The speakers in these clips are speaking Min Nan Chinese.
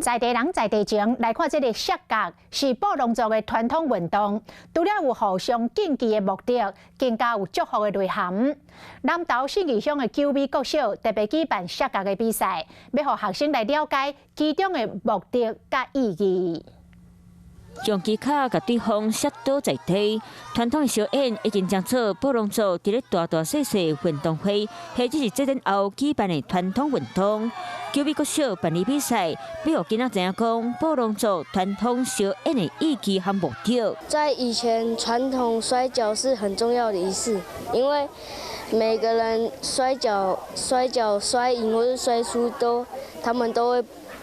在地人在地情，來看這个摔角是布農族的傳統運動，除了有互相競技的目的，更加有祝福的內涵。南投信義鄉的九美國小特別舉辦摔角的比賽，欲予學生來了解其中的目的佮意義。用跤跤共對方摔倒在地，傳統的燒演已經將做布農族佇咧大大細細運動會，或者是節典後舉辦的傳統運動。九美國小辦理比賽，欲予囡仔知影講布農族傳統燒演的意義和目的。在以前，傳統摔角是很重要的儀式，因為每個人摔角、摔角摔贏或是摔輸都，他們都會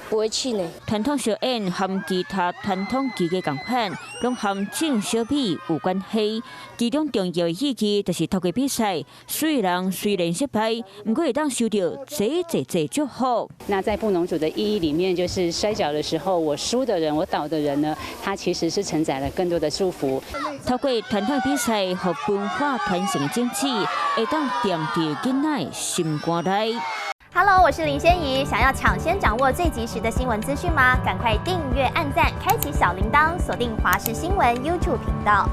不會氣餒。傳統燒演和其他傳統技藝仝款，攏和種小米有關係。其中重要的意義就是透過比賽，輸的人雖然失敗，毋過會當收著濟濟濟祝福。那在布農族的意義裡面，就是摔角的時候，我輸的人，我倒的人呢，他其實是承載了更多的祝福。透過傳統比賽予文化傳承的種子，會當踮佇囡仔的心肝內。 Hello，我是林仙怡。想要搶先掌握最及時的新聞資訊嗎？趕快訂閱、按讚、開啟小鈴鐺，鎖定華視新聞 YouTube 頻道。